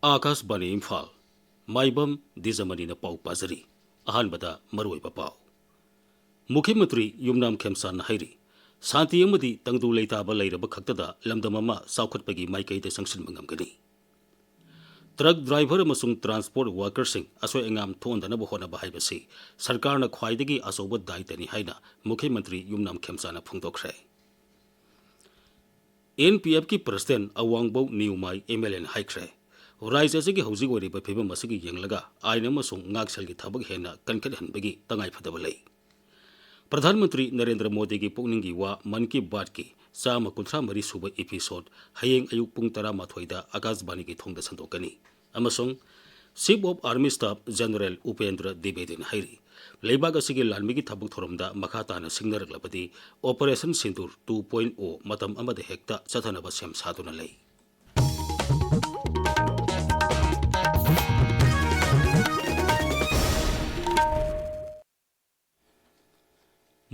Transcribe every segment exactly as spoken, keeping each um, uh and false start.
ꯑꯥꯀꯥꯁꯕꯥꯅꯤ ꯏꯝꯐꯥꯜ, ꯃꯥꯏꯕꯝ ꯗꯤꯖꯃꯅꯤꯅ ꯄꯥꯎ ꯄꯥꯖꯔꯤ꯫ ꯑꯍꯥꯟꯕꯗ ꯃꯔꯨꯑꯣꯏꯕ ꯄꯥꯎ꯫ ꯃꯨꯈ꯭ꯌ ꯃꯟꯇ꯭ꯔꯤ ꯌꯨꯝꯅꯥꯝ ꯈꯦꯝꯆꯥꯟꯅ ꯍꯥꯏꯔꯤ, ꯁꯥꯟꯇꯤ ꯑꯃꯗꯤ ꯇꯪꯗꯨ ꯂꯩꯇꯥꯕ ꯂꯩꯔꯕ ꯈꯛꯇꯗ ꯂꯝꯗꯝ ꯑꯃ ꯆꯥꯎꯈꯠꯄꯒꯤ ꯃꯥꯏꯀꯩꯗ ꯆꯪꯁꯤꯟꯕ ꯉꯝꯒꯅꯤ꯫ ꯇ꯭ꯔꯛ ꯗ꯭ꯔꯥꯏꯚꯔ ꯑꯃꯁꯨꯡ ꯇ꯭ꯔꯥꯟꯁꯄꯣꯔꯠ ꯋꯥꯔꯀꯔꯁꯤꯡ ꯑꯁꯣꯏ ꯑꯉꯥꯝ ꯊꯣꯛꯍꯟꯗꯅꯕ ꯍꯣꯠꯅꯕ ꯍꯥꯏꯕꯁꯤ ꯁꯔꯀꯥꯔꯅ ꯈ꯭ꯋꯥꯏꯗꯒꯤ ꯑꯆꯧꯕ ꯗꯥꯏꯇꯅꯤ ꯍꯥꯏꯅ ꯃꯨꯈ꯭ꯌ ꯃꯟꯇ꯭ꯔꯤ ꯌꯨꯝꯅꯥꯝ ꯈꯦꯝꯆꯥꯟꯅ ꯐꯣꯡꯗꯣꯛꯈ꯭ꯔꯦ꯫ ꯑꯦꯟ ꯄꯤ ꯑꯦꯐꯀꯤ president Awangbow Newmai M L ꯑꯦꯅ ꯍꯥꯏꯈ꯭ꯔꯦ, ꯔꯥꯖ꯭ꯌ ꯑꯁꯤꯒꯤ ꯍꯧꯖꯤꯛ ꯑꯣꯏꯔꯤꯕ ꯐꯤꯕꯝ ꯑꯁꯤꯒꯤ ꯌꯦꯡꯂꯒ ꯑꯥꯏꯟ ꯑꯃꯁꯨꯡ ꯉꯥꯛꯁꯦꯜꯒꯤ ꯊꯕꯛ ꯍꯦꯟꯅ ꯀꯟꯈꯠꯍꯟꯕꯒꯤ ꯇꯉꯥꯏꯐꯗꯕ ꯂꯩ꯫ ꯄ꯭ꯔꯙꯥꯟ ꯃꯟꯇ꯭ꯔꯤ ꯅꯔꯦꯟꯗ꯭ꯔ ꯃꯣꯗꯤꯒꯤ ꯄꯨꯛꯅꯤꯡꯒꯤ ꯋꯥ ꯃꯟ ꯀꯤ ꯕꯥꯠꯀꯤ ꯆꯥꯝꯃ ꯀꯨꯟꯊ꯭ꯔꯥ ꯃꯔꯤ ꯁꯨꯕ ꯏꯄꯤꯁꯣꯗ ꯍꯌꯦꯡ ꯑꯌꯨꯛ ꯄꯨꯡ ꯇꯔꯥꯃꯥꯊꯣꯏꯗ ꯑꯀꯥꯁꯕꯥꯅꯤꯒꯤ ꯊꯣꯡꯗ ꯁꯟꯗꯣꯛꯀꯅꯤ꯫ ꯑꯃꯁꯨꯡ Chief of Army Staff General Upendra ꯗꯤꯕꯦꯗꯤꯅ ꯍꯥꯏꯔꯤ, ꯂꯩꯕꯥꯛ ꯑꯁꯤꯒꯤ ꯂꯥꯟꯃꯤꯒꯤ ꯊꯕꯛ ꯊꯧꯔꯝꯗ ꯃꯈꯥ ꯇꯥꯅ ꯁꯤꯡꯅꯔꯛꯂꯕꯗꯤ Operation Sindoor two point O ꯃꯇꯝ ꯑꯃꯗ ꯍꯦꯛꯇ ꯆꯠꯊꯅꯕ ꯁꯦꯝ ꯁꯥꯗꯨꯅ ꯂꯩ꯫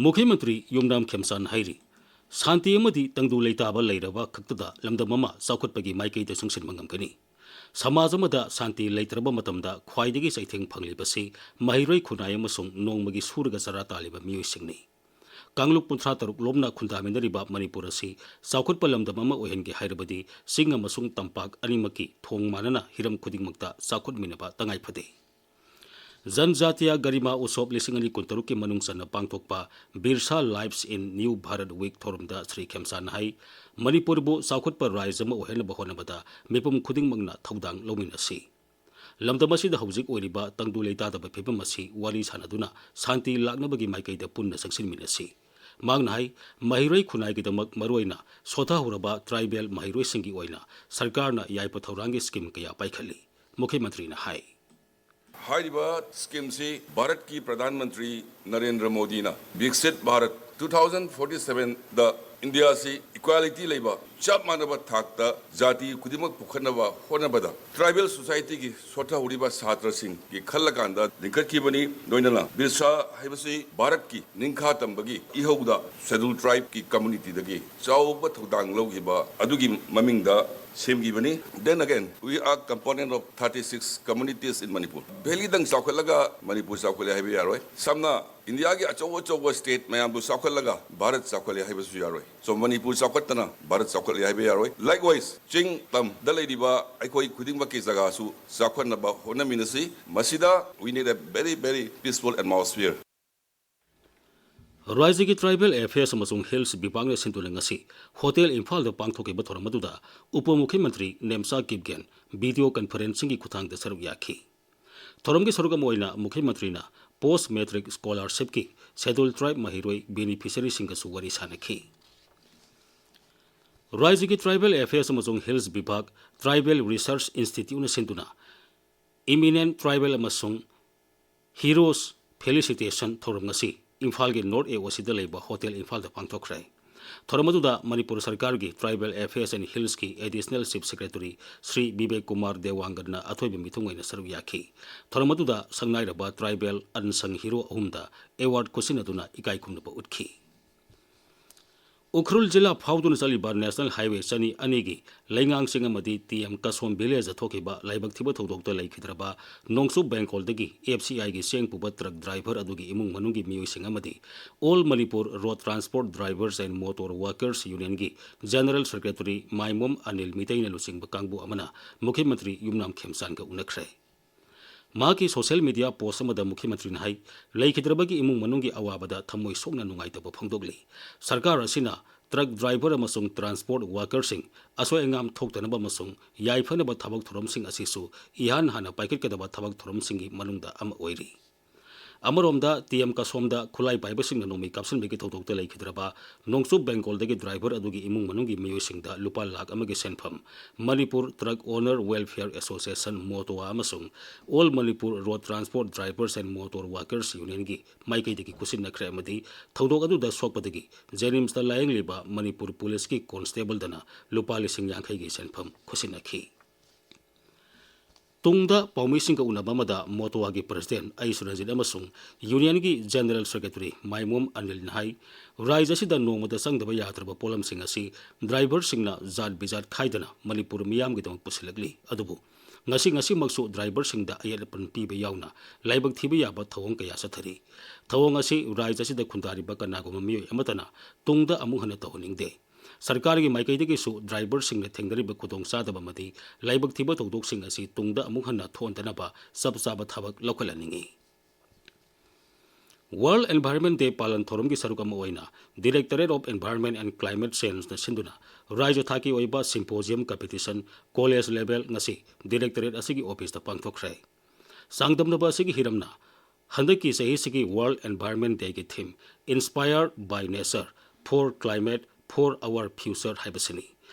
ꯃꯨꯈ꯭ꯌ ꯃꯟꯇ꯭ꯔꯤ ꯌꯨꯝꯅꯥꯝ ꯈꯦꯝꯆꯥꯟ ꯍꯥꯏꯔꯤ, ꯁꯥꯟꯇꯤ ꯑꯃꯗꯤ ꯇꯪꯗꯨ ꯂꯩꯇꯥꯕ ꯂꯩꯔꯕ ꯈꯛꯇꯗ ꯂꯝꯗꯝ ꯑꯃ ꯆꯥꯎꯈꯠꯄꯒꯤ ꯃꯥꯏꯀꯩꯗ ꯆꯪꯁꯤꯟꯕ ꯉꯝꯒꯅꯤ꯫ ꯁꯃꯥꯖ ꯑꯃꯗ ꯁꯥꯟꯇꯤ ꯂꯩꯇ꯭ꯔꯕ ꯃꯇꯝꯗ ꯈ꯭ꯋꯥꯏꯗꯒꯤ ꯆꯩꯊꯦꯡ ꯐꯪꯂꯤꯕꯁꯤ ꯃꯍꯩꯔꯣꯏ ꯈꯨꯟꯅꯥꯏ ꯑꯃꯁꯨꯡ ꯅꯣꯡꯃꯒꯤ ꯁꯨꯔꯒ ꯆꯔꯥ ꯇꯥꯜꯂꯤꯕ ꯃꯤꯑꯣꯏꯁꯤꯡꯅꯤ꯫ ꯀꯥꯡꯂꯨꯞ ꯀꯨꯟꯊ꯭ꯔꯥ ꯇꯔꯨꯛ ꯂꯣꯝꯅ ꯈꯨꯟꯗꯥꯃꯤꯟꯅꯔꯤꯕ ꯃꯅꯤꯄꯨꯔ ꯑꯁꯤ ꯆꯥꯎꯈꯠꯄ ꯂꯝꯗꯝ ꯑꯃ ꯑꯣꯏꯍꯟꯒꯦ ꯍꯥꯏꯔꯕꯗꯤ ꯆꯤꯡ ꯑꯃꯁꯨꯡ ꯇꯝꯄꯥꯛ ꯑꯅꯤꯃꯛꯀꯤ ꯊꯣꯡ ꯃꯥꯟꯅꯅ ꯍꯤꯔꯝ ꯈꯨꯗꯤꯡꯃꯛꯇ ꯆꯥꯎꯈꯠꯃꯤꯟꯅꯕ ꯇꯉꯥꯏ ꯐꯗꯦ꯫ ꯖꯟꯖꯥꯇꯤꯌꯥ ꯒꯔꯤꯃꯥ ꯎꯠꯁꯣꯕ ꯂꯤꯁꯤꯡ ꯑꯅꯤ ꯀꯨꯟꯇꯔꯨꯛꯀꯤ ꯃꯅꯨꯡ ꯆꯟꯅ ꯄꯥꯡꯊꯣꯛꯄ ꯕꯤꯔꯁꯥ ꯂꯥꯏꯚꯁ ꯏꯟ ꯅ꯭ꯌꯨ ꯚꯥꯔꯠ ꯋꯤꯛ ꯊꯧꯔꯝꯗ ꯁ꯭ꯔꯤ ꯈꯦꯝꯆꯥꯟꯅ ꯍꯥꯏ, ꯃꯅꯤꯄꯨꯔꯕꯨ ꯆꯥꯎꯈꯠꯄ ꯔꯥꯖ꯭ꯌ ꯑꯃ ꯑꯣꯏꯍꯟꯅꯕ ꯍꯣꯠꯅꯕꯗ ꯃꯤꯄꯨꯝ ꯈꯨꯗꯤꯡꯃꯛꯅ ꯊꯧꯗꯥꯡ ꯂꯧꯃꯤꯟꯅꯁꯤ꯫ ꯂꯝꯗꯝ ꯑꯁꯤꯗ ꯍꯧꯖꯤꯛ ꯑꯣꯏꯔꯤꯕ ꯇꯪꯗꯨ ꯂꯩꯇꯥꯗꯕ ꯐꯤꯕꯝ ꯑꯁꯤ ꯋꯥꯔꯤ ꯁꯥꯟꯅꯗꯨꯅ ꯁꯥꯟꯇꯤ ꯂꯥꯛꯅꯕꯒꯤ ꯃꯥꯏꯀꯩꯗ ꯄꯨꯟꯅ ꯆꯪꯁꯤꯟꯃꯤꯟꯅꯁꯤ꯫ ꯃꯍꯥꯛꯅ ꯍꯥꯏ, ꯃꯍꯩꯔꯣꯏ ꯈꯨꯟꯅꯥꯏꯒꯤꯗꯃꯛ ꯃꯔꯨꯑꯣꯏꯅ ꯁꯣꯊꯍꯧꯔꯕ ꯇ꯭ꯔꯥꯏꯕꯦꯜ ꯃꯍꯩꯔꯣꯏꯁꯤꯡꯒꯤ ꯑꯣꯏꯅ ꯁꯔꯀꯥꯔꯅ ꯌꯥꯏꯐ ꯊꯧꯔꯥꯡꯒꯤ ꯁ꯭ꯀꯤꯝ ꯀꯌꯥ ꯄꯥꯏꯈꯠꯂꯤ꯫ ꯃꯨꯈ꯭ꯌ ꯃꯟꯇ꯭ꯔꯤꯅ ꯍꯥꯏ, ꯍꯥꯏꯔꯤꯕ ꯁ꯭ꯀꯤꯝꯁꯤ ꯚꯥꯔꯠꯀꯤ ꯄ꯭ꯔꯙꯥꯟ ꯃꯟꯇ꯭ꯔꯤ ꯅꯔꯦꯟꯗ꯭ꯔ ꯃꯣꯗꯤꯅ Viksit Bharat two thousand forty seven ꯗ ꯏꯟꯗꯤꯌꯥ ꯑꯁꯤ ꯏꯀ꯭ꯋꯦꯂꯤꯇꯤ ꯂꯩꯕ, ꯆꯞ ꯃꯥꯟꯅꯕ ꯊꯥꯛꯇ ꯖꯥꯇꯤ ꯈꯨꯗꯤꯡꯃꯛ ꯄꯨꯈꯠꯅꯕ ꯍꯣꯠꯅꯕꯗ ꯇ꯭ꯔꯥꯏꯕꯦꯜ ꯁꯣꯁꯥꯏꯇꯤꯒꯤ ꯁꯣꯠꯊꯍꯧꯔꯤꯕ ꯁꯥꯇ꯭ꯔꯁꯤꯡꯒꯤ ꯈꯜꯂꯀꯥꯟꯗ ꯂꯤꯡꯈꯠꯈꯤꯕꯅꯤ꯫ ꯂꯣꯏꯅꯅ ꯕꯤꯔꯁꯥ ꯍꯥꯏꯕꯁꯤ ꯚꯥꯔꯠꯀꯤ ꯅꯤꯡꯈꯥ ꯇꯝꯕꯒꯤ ꯏꯍꯧꯗ ꯁꯦꯗꯨꯜ ꯇ꯭ꯔꯥꯏꯕꯀꯤ ꯀꯝꯃꯨꯅꯤꯇꯤꯗꯒꯤ ꯆꯥꯎꯕ ꯊꯧꯗꯥꯡ ꯂꯧꯈꯤꯕ ꯑꯗꯨꯒꯤ ꯃꯃꯤꯡꯗ ꯁꯦꯝꯈꯤꯕꯅꯤ꯫ Then again, we are component of thirty six communities in Manipur. ꯚꯦꯂꯤꯗꯪ ꯆꯥꯎꯈꯠꯂꯒ Manipur ꯆꯥꯎꯈꯠꯂꯦ ꯍꯥꯏꯕ ꯌꯥꯔꯣꯏ꯫ ꯁꯝꯅ ꯏꯟꯗꯤꯌꯥꯒꯤ ꯑꯆꯧ ꯑꯆꯧꯕ ꯁ꯭ꯇꯦꯠ ꯃꯌꯥꯝꯗꯨ ꯆꯥꯎꯈꯠꯂꯒ ꯚꯥꯔꯠ ꯆꯥꯎꯈꯠꯂꯦ ꯍꯥꯏꯕꯁꯨ ꯌꯥꯔꯣꯏ꯫ So ꯃꯅꯤꯄꯨꯔ ꯆꯥꯎꯈꯠꯇꯅ ꯚꯥꯔꯠ ꯆꯥꯎꯈꯠꯂꯦ ꯍꯥꯏꯕ ꯌꯥꯔꯣꯏ꯫ Likewise, ꯆꯤꯡ ꯇꯝꯗ ꯂꯩꯔꯤꯕ ꯑꯩꯈꯣꯏ ꯈꯨꯗꯤꯡꯃꯛꯀꯤ ꯖꯒꯥꯁꯨ ꯆꯥꯎꯈꯠꯅꯕ ꯍꯣꯠꯅꯃꯤꯟꯅꯁꯤ꯫ ꯃꯁꯤꯗ we need a very, very peaceful atmosphere. ꯔꯥꯖ꯭ꯌꯒꯤ ꯇ꯭ꯔꯥꯏꯕꯦꯜ ꯑꯦꯐꯤꯌꯔꯁ ꯑꯃꯁꯨꯡ ꯍꯤꯜꯁ ꯕꯤꯚꯥꯒꯅ ꯁꯤꯟꯗꯨꯅ ꯉꯁꯤ ꯍꯣꯇꯦꯜ ꯏꯝꯐꯥꯜꯗ ꯄꯥꯡꯊꯣꯛꯈꯤꯕ ꯊꯧꯔꯝ ꯑꯗꯨꯗ ꯎꯄ ꯃꯨꯈ꯭ꯌꯃꯟꯇ꯭ꯔꯤ ꯅꯦꯝꯆꯥ ꯀꯤꯞꯒꯦꯟ ꯚꯤꯗꯤꯑꯣ ꯀꯟꯐꯔꯦꯟꯁꯤꯡꯒꯤ ꯈꯨꯠꯊꯥꯡꯗ ꯁꯔꯨꯛ ꯌꯥꯈꯤ꯫ ꯊꯧꯔꯝꯒꯤ ꯁꯔꯨꯛ ꯑꯃ ꯑꯣꯏꯅ ꯃꯨꯈ꯭ꯌꯃꯟꯇ꯭ꯔꯤꯅ ꯄꯣꯁ ꯃꯦꯇ꯭ꯔꯤꯛ ꯁ꯭ꯀꯣꯂꯥꯔꯁꯤꯞꯀꯤ ꯁꯦꯗꯨꯜ ꯇ꯭ꯔꯥꯏꯕ ꯃꯍꯩꯔꯣꯏ ꯕꯦꯅꯤꯐꯤꯁꯔꯤꯁꯤꯡꯒꯁꯨ ꯋꯥꯔꯤ ꯁꯥꯅꯈꯤ꯫ ꯔꯥꯖ꯭ꯌꯒꯤ ꯇ꯭ꯔꯥꯏꯕꯦꯜ ꯑꯦꯐꯤꯌꯔꯁ ꯑꯃꯁꯨꯡ ꯍꯤꯜꯁ ꯕꯤꯚꯥꯒ, ꯇ꯭ꯔꯥꯏꯕꯦꯜ ꯔꯤꯁꯔꯆ ꯏꯟꯁꯇꯤꯇ꯭ꯌꯨꯠꯅ ꯁꯤꯟꯗꯨꯅ ꯏꯃꯤꯅꯦꯟ ꯇ꯭ꯔꯥꯏꯕꯦꯜ ꯑꯃꯁꯨꯡ ꯍꯤꯔꯣꯁ ꯐꯦꯂꯤꯁꯤꯇꯦꯁꯟ ꯊꯧꯔꯝ ꯉꯁꯤ ꯏꯝꯐꯥꯜꯒꯤ ꯅꯣꯔꯠ ꯑꯦ ꯑꯣ ꯁꯤꯗ ꯂꯩꯕ ꯍꯣꯇꯦꯜ ꯏꯝꯐꯥꯜꯗ ꯄꯥꯡꯊꯣꯛꯈ꯭ꯔꯦ꯫ ꯊꯧꯔꯝ ꯑꯗꯨꯗ ꯃꯅꯤꯄꯨꯔ ꯁꯔꯀꯥꯔꯒꯤ ꯇ꯭ꯔꯥꯏꯕꯦꯜ ꯑꯦꯐꯤꯌꯔꯁ ꯑꯦꯟ ꯍꯤꯜꯁꯀꯤ additional chief secretary Shri Vivek Kumar ꯗꯦꯋꯥꯡꯒꯟꯅ ꯑꯊꯣꯏꯕ ꯃꯤꯊꯨꯡ ꯑꯣꯏꯅ ꯁꯔꯨꯛ ꯌꯥꯈꯤ꯫ ꯊꯧꯔꯝ ꯑꯗꯨꯗ ꯁꯛꯅꯥꯏꯔꯕ ꯇ꯭ꯔꯥꯏꯕꯦꯜ ꯑꯟꯁꯪ ꯍꯤꯔꯣ ꯑꯍꯨꯝꯗ ꯑꯦꯋꯥꯔꯗ ꯈꯨꯠꯁꯤꯟꯅꯗꯨꯅ ꯏꯀꯥꯏ ꯈꯨꯝꯅꯕ ꯎꯠꯈꯤ꯫ ꯎꯈ꯭ꯔꯨꯜ ꯖꯤꯂꯥ ꯐꯥꯎꯗꯨꯅ ꯆꯠꯂꯤꯕ ꯅꯦꯁꯅꯦꯜ ꯍꯥꯏꯋꯦ ꯆꯅꯤ ꯑꯅꯤꯒꯤ ꯂꯩꯉꯥꯡꯆꯤꯡ ꯑꯃꯗꯤ ꯇꯤ ꯑꯦꯝ ꯀꯁꯣꯝ ꯚꯤꯂꯦꯖꯇ ꯊꯣꯛꯈꯤꯕ ꯂꯥꯏꯕꯛ ꯊꯤꯕ ꯊꯧꯗꯣꯛꯇ ꯂꯩꯈꯤꯗ꯭ꯔꯕ ꯅꯣꯡꯆꯨꯞ ꯕꯦꯡꯒꯣꯜꯗꯒꯤ ꯑꯦꯐ ꯁꯤ ꯑꯥꯏꯒꯤ ꯆꯦꯡ ꯄꯨꯕ ꯇ꯭ꯔꯛ ꯗ꯭ꯔꯥꯏꯚꯔ ꯑꯗꯨꯒꯤ ꯏꯃꯨꯡ ꯃꯅꯨꯡꯒꯤ ꯃꯤꯑꯣꯏꯁꯤꯡ ꯑꯃꯗꯤ all Manipur road transport drivers and motor workers ꯌꯨꯅꯤꯌꯟꯒꯤ ꯖꯦꯅꯔꯦꯜ ꯁꯦꯀ꯭ꯔꯦꯇꯔꯤ ꯃꯥꯏꯃꯣꯝ ꯑꯅꯤꯜ ꯃꯤꯇꯩꯅ ꯂꯨꯆꯤꯡꯕ ꯀꯥꯡꯕꯨ ꯑꯃꯅ ꯃꯨꯈ꯭ꯌ ꯃꯟꯇ꯭ꯔꯤ ꯌꯨꯝꯅꯥꯝ ꯈꯦꯝꯆꯥꯟꯒ ꯎꯅꯈ꯭ꯔꯦ꯫ ꯃꯍꯥꯛꯀꯤ ꯁꯣꯁꯤꯌꯦꯜ ꯃꯤꯗꯤꯌꯥ ꯄꯣꯁ ꯑꯃꯗ ꯃꯨꯈ꯭ꯌ ꯃꯟꯇ꯭ꯔꯤꯅ ꯍꯥꯏ, ꯂꯩꯈꯤꯗ꯭ꯔꯕꯒꯤ ꯏꯃꯨꯡ ꯃꯅꯨꯡꯒꯤ ꯑꯋꯥꯕꯗ ꯊꯃꯣꯏ ꯁꯣꯛꯅ ꯅꯨꯡꯉꯥꯏꯇꯕ ꯐꯣꯡꯗꯣꯛꯂꯤ꯫ ꯁꯔꯀꯥꯔ ꯑꯁꯤꯅ ꯇ꯭ꯔꯛ ꯗ꯭ꯔꯥꯏꯚꯔ ꯑꯃꯁꯨꯡ ꯇ꯭ꯔꯥꯟꯁꯄꯣꯔꯠ ꯋꯥꯀꯔꯁꯤꯡ ꯑꯁꯣꯏ ꯑꯉꯥꯝ ꯊꯣꯛꯇꯅꯕ ꯑꯃꯁꯨꯡ ꯌꯥꯏꯐꯅꯕ ꯊꯕꯛ ꯊꯧꯔꯝꯁꯤꯡ ꯑꯁꯤꯁꯨ ꯏꯍꯥꯟ ꯍꯥꯟꯅ ꯄꯥꯏꯈꯠꯀꯗꯕ ꯊꯕꯛ ꯊꯧꯔꯝꯁꯤꯡꯒꯤ ꯃꯅꯨꯡꯗ ꯑꯃ ꯑꯣꯏꯔꯤ꯫ ꯑꯃꯔꯣꯝꯗ, ꯇꯤ ꯑꯦꯝ ꯀꯁꯣꯝꯗ ꯈꯨꯠꯂꯥꯏ ꯄꯥꯏꯕꯁꯤꯡꯅ ꯅꯣꯡꯃꯩ ꯀꯥꯞꯁꯤꯟꯕꯒꯤ ꯊꯧꯗꯣꯛꯇ ꯂꯩꯈꯤꯗ꯭ꯔꯕ ꯅꯣꯡꯆꯨꯞ ꯕꯦꯡꯒꯣꯜꯗꯒꯤ ꯗ꯭ꯔꯥꯏꯚꯔ ꯑꯗꯨꯒꯤ ꯏꯃꯨꯡ ꯃꯅꯨꯡꯒꯤ ꯃꯤꯑꯣꯏꯁꯤꯡꯗ ꯂꯨꯄꯥ ꯂꯥꯈ ꯑꯃꯒꯤ ꯁꯦꯟꯐꯝ Manipur truck owner welfare association, MOTOWA, ꯑꯃꯁꯨꯡ all Manipur road transport drivers and motor workers ꯌꯨꯅꯤꯌꯟꯒꯤ ꯃꯥꯏꯀꯩꯗꯒꯤ ꯈꯨꯠꯁꯤꯟꯅꯈ꯭ꯔꯦ ꯑꯃꯗꯤ ꯊꯧꯗꯣꯛ ꯑꯗꯨꯗ ꯁꯣꯛꯄꯗꯒꯤ ꯖꯦꯅꯤꯝꯁꯇ ꯂꯥꯌꯦꯡꯂꯤꯕ ꯃꯅꯤꯄꯨꯔ ꯄꯨꯂꯤꯁꯀꯤ ꯀꯣꯟꯁꯇꯦꯕꯜꯗꯅ ꯂꯨꯄꯥ ꯂꯤꯁꯤꯡ ꯌꯥꯡꯈꯩꯒꯤ ꯁꯦꯟꯐꯝ ꯈꯨꯠꯁꯤꯟꯅꯈꯤ꯫ ꯇꯨꯡꯗ ꯄꯥꯎꯃꯤꯁꯤꯡꯒ ꯎꯅꯕ ꯑꯃꯗ ꯃꯣꯇꯣꯋꯥꯒꯤ ꯄ꯭ꯔꯁꯤꯗꯦꯟ ꯑꯩꯁ ꯔꯟꯖꯤꯠ ꯑꯃꯁꯨꯡ ꯌꯨꯅꯤꯌꯟꯒꯤ ꯖꯦꯅꯔꯦꯜ ꯁꯦꯀ꯭ꯔꯦꯇꯔꯤ ꯃꯥꯏꯃꯣꯝ ꯑꯅꯤꯜꯅ ꯍꯥꯏ, ꯔꯥꯏꯖ ꯑꯁꯤꯗ ꯅꯣꯡꯃꯗ ꯆꯪꯗꯕ ꯌꯥꯗ꯭ꯔꯕ ꯄꯣꯠꯂꯝꯁꯤꯡ ꯑꯁꯤ ꯗ꯭ꯔꯥꯏꯚꯔꯁꯤꯡꯅ ꯖꯥꯠ ꯕꯤꯖꯥꯠ ꯈꯥꯏꯗꯅ ꯃꯅꯤꯄꯨꯔ ꯃꯤꯌꯥꯝꯒꯤꯗꯃꯛ ꯄꯨꯁꯤꯜꯂꯛꯂꯤ꯫ ꯑꯗꯨꯕꯨ ꯉꯁꯤ, ꯉꯁꯤꯃꯛꯁꯨ ꯗ꯭ꯔꯥꯏꯚꯔꯁꯤꯡꯗ ꯑꯌꯦꯠ ꯑꯄꯟ ꯄꯤꯕ ꯌꯥꯎꯅ ꯂꯥꯏꯕꯛ ꯊꯤꯕ ꯌꯥꯕ ꯊꯧꯑꯣꯡ ꯀꯌꯥ ꯆꯠꯊꯔꯤ꯫ ꯊꯧꯑꯣꯡ ꯑꯁꯤ ꯔꯥꯏꯖ ꯑꯁꯤꯗ ꯈꯨꯟꯗꯥꯔꯤꯕ ꯀꯅꯥꯒꯨꯝꯕ ꯃꯤꯑꯣꯏ ꯑꯃꯠꯇꯅ ꯇꯨꯡꯗ ꯑꯃꯨꯛ ꯍꯟꯅ ꯇꯧꯍꯟꯅꯤꯡꯗꯦ꯫ ꯁꯔꯀꯥꯔꯒꯤ ꯃꯥꯏꯀꯩꯗꯒꯤꯁꯨ ꯗ꯭ꯔꯥꯏꯚꯔꯁꯤꯡꯅ ꯊꯦꯡꯅꯔꯤꯕ ꯈꯨꯗꯣꯡꯆꯥꯗꯕ ꯑꯃꯗꯤ ꯂꯥꯏꯕꯛ ꯊꯤꯕ ꯊꯧꯗꯣꯛꯁꯤꯡ ꯑꯁꯤ ꯇꯨꯡꯗ ꯑꯃꯨꯛ ꯍꯟꯅ ꯊꯣꯛꯍꯟꯗꯅꯕ ꯆꯞ ꯆꯥꯕ ꯊꯕꯛ ꯂꯧꯈꯠꯍꯟꯅꯤꯡꯏ꯫ World Environment Day ꯄꯥꯂꯟ ꯊꯧꯔꯝꯒꯤ ꯁꯔꯨꯛ ꯑꯃ ꯑꯣꯏꯅ Directorate of Environment and Climate Changeꯅ ꯁꯤꯟꯗꯨꯅ ꯔꯥꯏꯖ꯭ꯌ ꯊꯥꯛꯀꯤ ꯑꯣꯏꯕ symposium competition college level ꯉꯁꯤ directorate ꯑꯁꯤꯒꯤ officeꯇ ꯄꯥꯡꯊꯣꯛꯈ꯭ꯔꯦ꯫ ꯆꯥꯡꯗꯝꯅꯕ ꯑꯁꯤꯒꯤ ꯍꯤꯔꯝꯅ ꯍꯟꯗꯛꯀꯤ ꯆꯍꯤꯁꯤꯒꯤ World Environment Dayꯒꯤ theme Inspired by Nature, for Climate, for Our Future ꯍꯥꯏꯕꯁꯤꯅꯤ꯫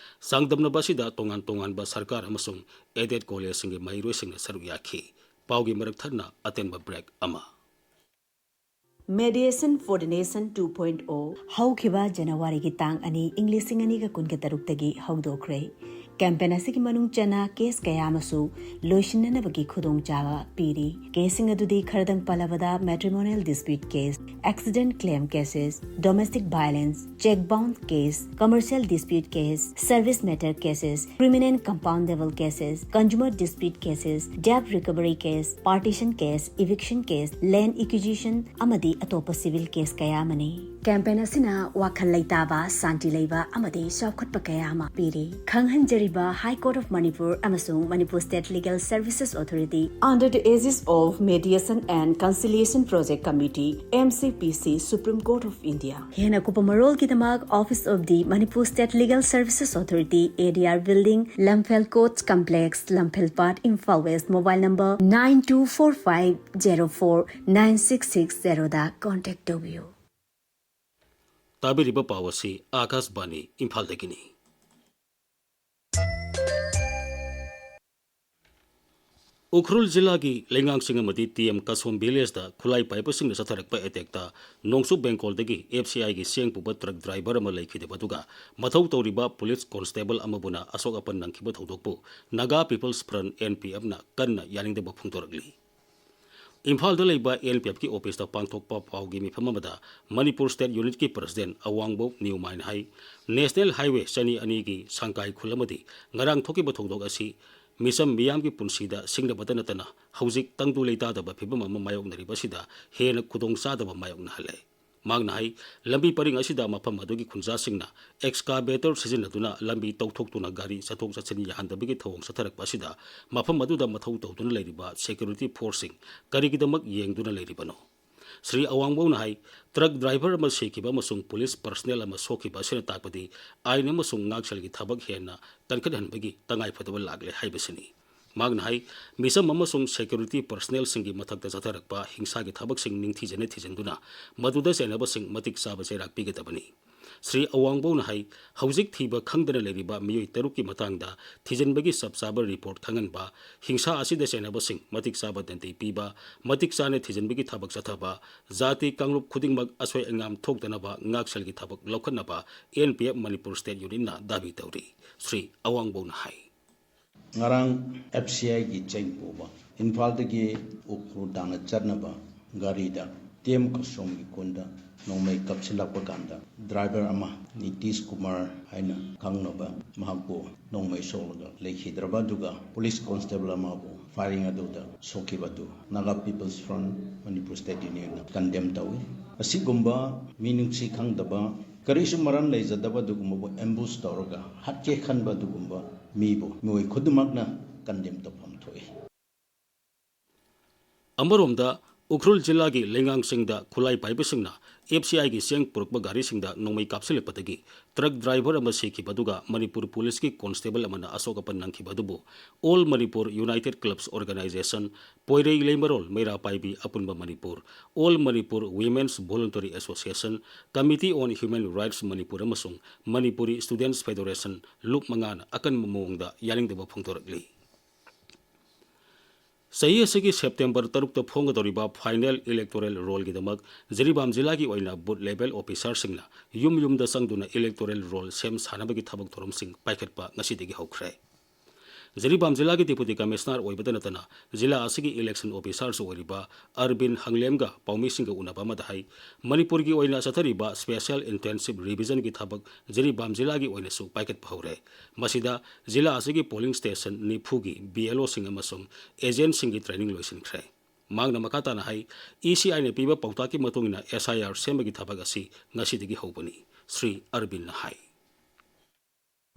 ꯆꯥꯡꯗꯝꯅꯕ ꯑꯁꯤꯗ ꯇꯣꯉꯥꯟ ꯇꯣꯉꯥꯟꯕ ꯁꯔꯀꯥꯔ ꯑꯃꯁꯨꯡ aided collegeꯁꯤꯡꯒꯤ ꯃꯍꯩꯔꯣꯏꯁꯤꯡꯅ ꯁꯔꯨꯛ ꯌꯥꯈꯤ꯫ ꯄꯥꯎꯒꯤ ꯃꯔꯛ ꯊꯠꯅ ꯑꯇꯦꯟꯕ break ꯑꯃ꯫ Mediation for the Nation two point oh꯫ ꯍꯧꯈꯤꯕ ꯖꯅꯋꯥꯔꯤꯒꯤ ꯇꯥꯡ ꯑꯅꯤ, ꯏꯪ ꯂꯤꯁꯤꯡ ꯑꯅꯤꯒ ꯀꯨꯟꯒ ꯇꯔꯨꯛꯇꯒꯤ ꯍꯧꯗꯣꯛꯈ꯭ꯔꯦ꯫ Campaign ꯑꯁꯤꯒꯤ ꯃꯅꯨꯡ ꯆꯟꯅ case ꯀꯌꯥ ꯑꯃꯁꯨ ꯂꯣꯏꯁꯤꯟꯅꯅꯕꯒꯤ ꯈꯨꯗꯣꯡꯆꯥꯕ ꯄꯤꯔꯤ꯫ Caseꯁꯤꯡ ꯑꯗꯨꯗꯤ ꯈꯔꯗꯪ ꯄꯜꯂꯕꯗ matrimonial dispute case, accident claim cases, domestic violence, cheque bounce case, commercial dispute case, service matter cases, criminal compoundable cases, consumer dispute cases, debt recovery case, partition case, eviction case, land acquisition ꯑꯃꯗꯤ ꯑꯇꯣꯞꯄ civil case ꯀꯌꯥ ꯑꯃꯅꯤ꯫ Campaign ꯑꯁꯤꯅ ꯋꯥꯈꯜ ꯂꯩꯇꯥꯕ, ꯁꯥꯟꯇꯤ ꯂꯩꯕ ꯑꯃꯗꯤ ꯆꯥꯎꯈꯠꯄ ꯀꯌꯥ ꯑꯃ ꯄꯤꯔꯤ꯫ ꯈꯪꯍꯟꯖꯔꯤꯕ High Court of Manipur ꯑꯃꯁꯨꯡ Manipur State Legal Services Authority under the aegis of Mediation and Conciliation Project Committee, M C P C, Supreme Court of India꯫ ꯍꯦꯟꯅ ꯀꯨꯞꯄ ꯃꯔꯣꯜꯒꯤꯗꯃꯛ Office of the Manipur State Legal Services Authority, A D R Building, Lamphel Courts Complex, Lamphel Part, Imphal West, mobile number nine two four five zero four nine six six zero the contact ꯇꯧꯕꯤꯌꯨ꯫ ꯇꯥꯕꯤꯔꯤꯕ ꯄꯥꯎ ꯑꯁꯤ ꯑꯥꯀꯥꯁꯕꯥꯅꯤ ꯏꯝꯐꯥꯜꯗꯒꯤꯅꯤ꯫ ꯎꯈ꯭ꯔꯨꯜ ꯖꯤꯂꯥꯒꯤ ꯂꯩꯉꯥꯡꯁꯤꯡ ꯑꯃꯗꯤ T M ꯀꯁꯣꯝ ꯚꯤꯂꯦꯖꯇ ꯈꯨꯠꯂꯥꯏ ꯄꯥꯏꯕꯁꯤꯡꯅ ꯆꯠꯊꯔꯛꯄ ꯑꯦꯇꯦꯛꯇ ꯅꯣꯡꯆꯨꯞ ꯕꯦꯡꯒꯣꯜꯗꯒꯤ F C ꯑꯥꯏꯒꯤ ꯆꯦꯡ ꯄꯨꯕ ꯇ꯭ꯔꯛ ꯗ꯭ꯔꯥꯏꯚꯔ ꯑꯃ ꯂꯩꯈꯤꯗꯕ ꯑꯗꯨꯒ ꯃꯊꯧ ꯇꯧꯔꯤꯕ ꯄꯨꯂꯤꯁ ꯀꯣꯟꯁꯇꯦꯕꯜ ꯑꯃꯕꯨꯅ ꯑꯁꯣꯛ ꯑꯄꯟ ꯅꯪꯈꯤꯕ ꯊꯧꯗꯣꯛꯄꯨ Naga people's front, N P ꯑꯦꯐꯅ ꯀꯟꯅ ꯌꯥꯅꯤꯡꯗꯕ ꯐꯣꯡꯗꯣꯔꯛꯂꯤ꯫ ꯏꯝꯐꯥꯜꯗ ꯂꯩꯕ ꯑꯦꯟ ꯄꯤ ꯑꯦꯐꯀꯤ ꯑꯣꯐꯤꯁꯇ ꯄꯥꯡꯊꯣꯛꯄ ꯄꯥꯎꯒꯤ ꯃꯤꯐꯝ ꯑꯃꯗ ꯃꯅꯤꯄꯨꯔ ꯁ꯭ꯇꯦꯠ ꯌꯨꯅꯤꯠꯀꯤ ꯄ꯭ꯔꯁꯤꯗꯦꯟ ꯑꯋꯥꯡꯕꯧ ꯅꯤꯌꯨꯃꯥꯏꯅ ꯍꯥꯏ, ꯅꯦꯁꯅꯦꯜ ꯍꯥꯏꯋꯦ ꯆꯅꯤ ꯑꯅꯤꯒꯤ ꯁꯪꯀꯥꯏ ꯈꯨꯜ ꯑꯃꯗꯤ ꯉꯔꯥꯡ ꯊꯣꯛꯈꯤꯕ ꯊꯧꯗꯣꯛ ꯑꯁꯤ ꯃꯤꯆꯝ ꯃꯤꯌꯥꯝꯒꯤ ꯄꯨꯟꯁꯤꯗ ꯁꯤꯡꯅꯕꯇ ꯅꯠꯇꯅ ꯍꯧꯖꯤꯛ ꯇꯪꯗꯨ ꯂꯩꯇꯥꯗꯕ ꯐꯤꯕꯝ ꯑꯃ ꯃꯥꯌꯣꯛꯅꯔꯤꯕ ꯑꯁꯤꯗ ꯍꯦꯟꯅ ꯈꯨꯗꯣꯡꯆꯥꯗꯕ ꯃꯥꯌꯣꯛꯅꯍꯜꯂꯦ꯫ ꯃꯍꯥꯛꯅ ꯍꯥꯏ, ꯂꯝꯕꯤ ꯄꯔꯤꯡ ꯑꯁꯤꯗ ꯃꯐꯝ ꯑꯗꯨꯒꯤ ꯈꯨꯟꯖꯥꯁꯤꯡꯅ ꯑꯦꯛꯁꯀꯥꯚꯦꯇꯔ ꯁꯤꯖꯤꯟꯅꯗꯨꯅ ꯂꯝꯕꯤ ꯇꯧꯊꯣꯛꯇꯨꯅ ꯒꯥꯔꯤ ꯆꯠꯊꯣꯛ ꯆꯠꯁꯤꯟ ꯌꯥꯍꯟꯗꯕꯒꯤ ꯊꯧꯑꯣꯡ ꯆꯠꯊꯔꯛꯄ ꯑꯁꯤꯗ ꯃꯐꯝ ꯑꯗꯨꯗ ꯃꯊꯧ ꯇꯧꯗꯨꯅ ꯂꯩꯔꯤꯕ ꯁꯦꯀ꯭ꯌꯨꯔꯤꯇꯤ ꯐꯣꯔꯁꯁꯤꯡ ꯀꯔꯤꯒꯤꯗꯃꯛ ꯌꯦꯡꯗꯨꯅ ꯂꯩꯔꯤꯕꯅꯣ? ꯁ꯭ꯔꯤ ꯑꯋꯥꯡꯕꯧꯅ ꯍꯥꯏ, ꯇ꯭ꯔꯛ ꯗ꯭ꯔꯥꯏꯚꯔ ꯑꯃ ꯁꯤꯈꯤꯕ ꯑꯃꯁꯨꯡ ꯄꯨꯂꯤꯁ ꯄꯔꯁꯅꯦꯜ ꯑꯃ ꯁꯣꯛꯈꯤꯕ ꯑꯁꯤꯅ ꯇꯥꯛꯄꯗꯤ ꯑꯥꯏꯟ ꯑꯃꯁꯨꯡ ꯉꯥꯛꯁꯦꯜꯒꯤ ꯊꯕꯛ ꯍꯦꯟꯅ ꯀꯟꯈꯠꯍꯟꯕꯒꯤ ꯇꯉꯥꯏꯐꯗꯕ ꯂꯥꯛꯂꯦ ꯍꯥꯏꯕꯁꯤꯅꯤ꯫ ꯃꯍꯥꯛꯅ ꯍꯥꯏ, ꯃꯤꯆꯝ ꯑꯃꯁꯨꯡ ꯁꯦꯀ꯭ꯌꯨꯔꯤꯇꯤ ꯄꯔꯁꯅꯦꯜꯁꯤꯡꯒꯤ ꯃꯊꯛꯇ ꯆꯠꯊꯔꯛꯄ ꯍꯤꯡꯁꯥꯒꯤ ꯊꯕꯛꯁꯤꯡ ꯅꯤꯡꯊꯤꯖꯅ ꯊꯤꯖꯤꯟꯗꯨꯅ ꯃꯗꯨꯗ ꯆꯩꯅꯕꯁꯤꯡ ꯃꯇꯤꯛ ꯆꯥꯕ ꯆꯩꯔꯥꯛ ꯄꯤꯒꯗꯕꯅꯤ꯫ ꯁ꯭ꯔꯤ ꯑꯋꯥꯡꯕꯧꯅ ꯍꯥꯏ, ꯍꯧꯖꯤꯛ ꯊꯤꯕ ꯈꯪꯗꯅ ꯂꯩꯔꯤꯕ ꯃꯤꯑꯣꯏ ꯇꯔꯨꯛꯀꯤ ꯃꯇꯥꯡꯗ ꯊꯤꯖꯤꯟꯕꯒꯤ ꯆꯞ ꯆꯥꯕ ꯔꯤꯄꯣꯔꯠ ꯈꯪꯍꯟꯕ, ꯍꯤꯡꯁꯥ ꯑꯁꯤꯗ ꯆꯩꯅꯕꯁꯤꯡ ꯃꯇꯤꯛ ꯆꯥꯕ ꯗꯟꯗꯤ ꯄꯤꯕ, ꯃꯇꯤꯛ ꯆꯥꯅ ꯊꯤꯖꯤꯟꯕꯒꯤ ꯊꯕꯛ ꯆꯠꯊꯕ, ꯖꯥꯇꯤ ꯀꯥꯡꯂꯨꯞ ꯈꯨꯗꯤꯡꯃꯛ ꯑꯁꯣꯏ ꯑꯉꯥꯝ ꯊꯣꯛꯇꯅꯕ ꯉꯥꯛꯁꯦꯜꯒꯤ ꯊꯕꯛ ꯂꯧꯈꯠꯅꯕ N P F Manipur state ꯌꯨꯅꯤꯠꯅ ꯗꯥꯕꯤ ꯇꯧꯔꯤ꯫ ꯁ꯭ꯔꯤ ꯑꯋꯥꯡꯕꯧꯅ ꯍꯥꯏ꯫ ꯉꯔꯥꯡ ꯑꯦꯐ ꯁꯤ ꯑꯥꯏꯒꯤ ꯆꯦꯡ ꯄꯨꯕ ꯏꯝꯐꯥꯜꯗꯒꯤ ꯎꯈ꯭ꯔꯨꯜ ꯇꯥꯟꯅ ꯆꯠꯅꯕ ꯒꯥꯔꯤꯗ ꯇꯤ ꯑꯦꯝ ꯀꯁꯣꯝꯒꯤ ꯈꯨꯟꯗ ꯅꯣꯡꯃꯩ ꯀꯥꯞꯁꯤꯜꯂꯛꯄ ꯀꯥꯟꯗ ꯗ꯭ꯔꯥꯏꯚꯔ ꯑꯃ, ꯅꯤꯇꯤꯁ ꯀꯨꯃꯥꯔ ꯍꯥꯏꯅ ꯈꯪꯅꯕ, ꯃꯍꯥꯛꯄꯨ ꯅꯣꯡꯃꯩ ꯁꯣꯛꯂꯒ ꯂꯩꯈꯤꯗ꯭ꯔꯕ ꯑꯗꯨꯒ ꯄꯨꯂꯤꯁ ꯀꯣꯟꯁꯇꯦꯕꯜ ꯑꯃꯕꯨ ꯐꯥꯏꯔꯤꯡ ꯑꯗꯨꯗ ꯁꯣꯛꯈꯤꯕ ꯑꯗꯨ Naga people's front Manipur state ꯌꯨꯅꯤꯌꯟꯅ ꯀꯟꯗꯦꯝ ꯇꯧꯏ꯫ ꯑꯁꯤꯒꯨꯝꯕ ꯃꯤꯅꯨꯡꯁꯤ ꯈꯪꯗꯕ, ꯀꯔꯤꯁꯨ ꯃꯔꯝ ꯂꯩꯖꯗꯕ ꯑꯗꯨꯒꯨꯝꯕꯕꯨ ꯑꯦꯝꯕꯨꯁ ꯇꯧꯔꯒ ꯍꯥꯠꯀꯦ ꯈꯟꯕ ꯑꯗꯨꯒꯨꯝꯕ ꯃꯤꯕꯨ ꯃꯤꯑꯣꯏ ꯈꯨꯗꯤꯡꯃꯛꯅ ꯀꯟꯗꯦꯝ ꯇꯧꯐꯝ ꯊꯣꯛꯏ꯫ ꯑꯃꯔꯣꯝꯗ, ꯎꯈ꯭ꯔꯨꯜ ꯖꯤꯂꯥꯒꯤ ꯂꯩꯉꯥꯡꯁꯤꯡꯗ ꯈꯨꯠꯂꯥꯏ ꯄꯥꯏꯕꯁꯤꯡꯅ ꯑꯦꯐ ꯁꯤ ꯑꯥꯏꯒꯤ ꯆꯦꯡ ꯄꯨꯔꯛꯄ ꯒꯥꯔꯤꯁꯤꯡꯗ ꯅꯣꯡꯃꯩ ꯀꯥꯞꯁꯤꯜꯂꯛꯄꯗꯒꯤ ꯇ꯭ꯔꯛ ꯗ꯭ꯔꯥꯏꯚꯔ ꯑꯃ ꯁꯤꯈꯤꯕ ꯑꯗꯨꯒ ꯃꯅꯤꯄꯨꯔ ꯄꯨꯂꯤꯁꯀꯤ ꯀꯣꯟꯁꯇꯦꯕꯜ ꯑꯃꯅ ꯑꯁꯣꯛ ꯑꯄꯟ ꯅꯪꯈꯤꯕ ꯑꯗꯨꯕꯨ All Manipur United Clubs Organisation, ꯄꯣꯏꯔꯩ ꯂꯩꯃꯔꯣꯜ ꯃꯩꯔꯥ ꯄꯥꯏꯕꯤ ꯑꯄꯨꯟꯕ Manipur, All Manipur Women's Voluntary Association, Committee on Human Rights Manipur ꯑꯃꯁꯨꯡ ꯃꯅꯤꯄꯨꯔꯤ ꯁ꯭ꯇꯨꯗꯦꯟꯠꯁ ꯐꯦꯗꯔꯦꯁꯟ ꯂꯨꯞ ꯃꯉꯥꯅ ꯑꯀꯟꯕ ꯃꯑꯣꯡꯗ ꯌꯥꯅꯤꯡꯗꯕ ꯐꯣꯡꯗꯣꯔꯛꯂꯤ꯫ ꯆꯍꯤ ꯑꯁꯤꯒꯤ ꯁꯦꯞꯇꯦꯝꯕꯔ ꯇꯔꯨꯛꯇ ꯐꯣꯡꯒꯗꯧꯔꯤꯕ final electoral rollꯒꯤꯗꯃꯛ ꯖꯤꯔꯤꯕꯥꯝ ꯖꯤꯂꯥꯒꯤ ꯑꯣꯏꯅ booth level officerꯁꯤꯡꯅ ꯌꯨꯝ ꯌꯨꯝꯗ ꯆꯪꯗꯨꯅ electoral roll ꯁꯦꯝ ꯁꯥꯅꯕꯒꯤ ꯊꯕꯛ ꯊꯧꯔꯝꯁꯤꯡ ꯄꯥꯏꯈꯠꯄ ꯉꯁꯤꯗꯒꯤ ꯍꯧꯈ꯭ꯔꯦ꯫ ꯖꯤꯔꯤꯕꯥꯝ ꯖꯤꯂꯥꯒꯤ Deputy Commissioner ꯑꯣꯏꯕꯇ ꯅꯠꯇꯅ ꯖꯤꯂꯥ ꯑꯁꯤꯒꯤ election officerꯁꯨ ꯑꯣꯏꯔꯤꯕ ꯑꯔꯕꯤꯟ ꯍꯪꯂꯦꯝꯒ ꯄꯥꯎꯃꯤꯁꯤꯡꯒ ꯎꯅꯕ ꯑꯃꯗ ꯍꯥꯏ, ꯃꯅꯤꯄꯨꯔꯒꯤ ꯑꯣꯏꯅ ꯆꯠꯊꯔꯤꯕ Special Intensive Revisionꯒꯤ ꯊꯕꯛ ꯖꯤꯔꯤꯕꯥꯝ ꯖꯤꯂꯥꯒꯤ ꯑꯣꯏꯅꯁꯨ ꯄꯥꯏꯈꯠꯄ ꯍꯧꯔꯦ꯫ ꯃꯁꯤꯗ ꯖꯤꯂꯥ ꯑꯁꯤꯒꯤ polling station ꯅꯤꯐꯨꯒꯤ BLOꯁꯤꯡ ꯑꯃꯁꯨꯡ agentꯁꯤꯡꯒꯤ training ꯂꯣꯏꯁꯤꯟꯈ꯭ꯔꯦ꯫ ꯃꯍꯥꯛꯅ ꯃꯈꯥ ꯇꯥꯅ ꯍꯥꯏ, ECIꯅ ꯄꯤꯕ ꯄꯥꯎꯇꯥꯛꯀꯤ ꯃꯇꯨꯡ ꯏꯟꯅ SIR ꯁꯦꯝꯕꯒꯤ ꯊꯕꯛ ꯑꯁꯤ ꯉꯁꯤꯗꯒꯤ ꯍꯧꯕꯅꯤ꯫ ꯁ꯭ꯔꯤ ꯑꯔꯕꯤꯟꯅ ꯍꯥꯏ꯫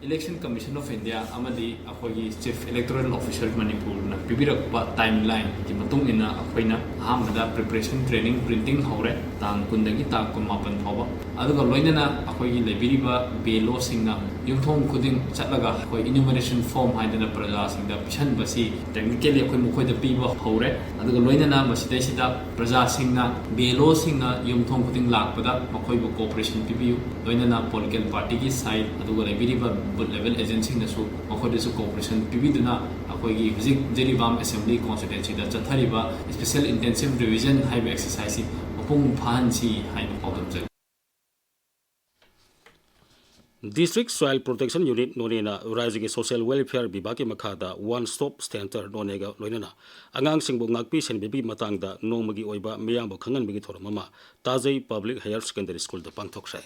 Election Commission of India ꯑꯃꯗꯤ ꯑꯩꯈꯣꯏꯒꯤ Chief Electoral Officer ꯃꯅꯤꯄꯨꯔꯅ ꯄꯤꯕꯤꯔꯛꯄ timeline ꯒꯤ ꯃꯇꯨꯡ ꯏꯟꯅ ꯑꯩꯈꯣꯏꯅ ꯑꯍꯥꯟꯕꯗ preparation training printing ꯍꯧꯔꯦ꯫ ꯇꯥꯡ ꯀꯨꯟꯗꯒꯤ ꯇꯥꯡ ꯀꯨꯟꯃꯥꯄꯟ ꯐꯥꯎꯕ꯫ ꯑꯗꯨꯒ ꯂꯣꯏꯅꯅ ꯑꯩꯈꯣꯏꯒꯤ ꯂꯩꯕꯤꯔꯤꯕ BLOꯁꯤꯡꯅ ꯌꯨꯝꯊꯣꯡ ꯈꯨꯗꯤꯡ ꯆꯠꯂꯒ ꯑꯩꯈꯣꯏ enumeration form ꯍꯥꯏꯗꯅ ꯄ꯭ꯔꯖꯥꯁꯤꯡꯗ ꯄꯤꯁꯟꯕꯁꯤ technically ꯑꯩꯈꯣꯏ ꯃꯈꯣꯏꯗ ꯄꯤꯕ ꯍꯧꯔꯦ꯫ ꯑꯗꯨꯒ ꯂꯣꯏꯅꯅ ꯃꯁꯤꯗꯩꯁꯤꯗ ꯄ꯭ꯔꯖꯥꯁꯤꯡꯅ, BLOꯁꯤꯡꯅ ꯌꯨꯝꯊꯣꯡ ꯈꯨꯗꯤꯡ ꯂꯥꯛꯄꯗ ꯃꯈꯣꯏꯕꯨ cooperation ꯄꯤꯕꯤꯌꯨ꯫ ꯂꯣꯏꯅꯅ political partyꯒꯤ side ꯑꯗꯨꯒ ꯂꯩꯕꯤꯔꯤꯕ booth level agentꯁꯤꯡꯅꯁꯨ ꯃꯈꯣꯏꯗꯁꯨ cooperation ꯄꯤꯕꯤꯗꯨꯅ ꯑꯩꯈꯣꯏꯒꯤ ꯍꯧꯖꯤꯛ ꯖꯤꯔꯤꯕꯥꯝ Assembly Constituencyꯗ ꯆꯠꯊꯔꯤꯕ Special Intensive Revision ꯍꯥꯏꯕ exerciseꯁꯤ ꯃꯄꯨꯡ ꯐꯥꯍꯟꯁꯤ ꯍꯥꯏꯅ ꯄꯥꯎꯗꯝꯖꯔꯤ꯫ District Child Protection Unit ꯅꯣꯅꯦꯅ ꯔꯥꯖ꯭ꯌꯒꯤ Social Welfare ꯕꯤꯚꯥꯒꯀꯤ ꯃꯈꯥꯗ One Stop Center ꯅꯣꯅꯦꯒ ꯂꯣꯏꯅꯅ ꯑꯉꯥꯡꯁꯤꯡꯕꯨ ꯉꯥꯛꯄꯤ ꯁꯦꯟꯕꯤꯕꯒꯤ ꯃꯇꯥꯡꯗ ꯅꯣꯡꯃꯒꯤ ꯑꯣꯏꯕ ꯃꯤꯌꯥꯝꯕꯨ ꯈꯪꯍꯟꯕꯒꯤ ꯊꯧꯔꯝ ꯑꯃ ꯇꯥꯖꯩ Public Higher Secondary Schoolꯗ ꯄꯥꯡꯊꯣꯛꯈ꯭ꯔꯦ꯫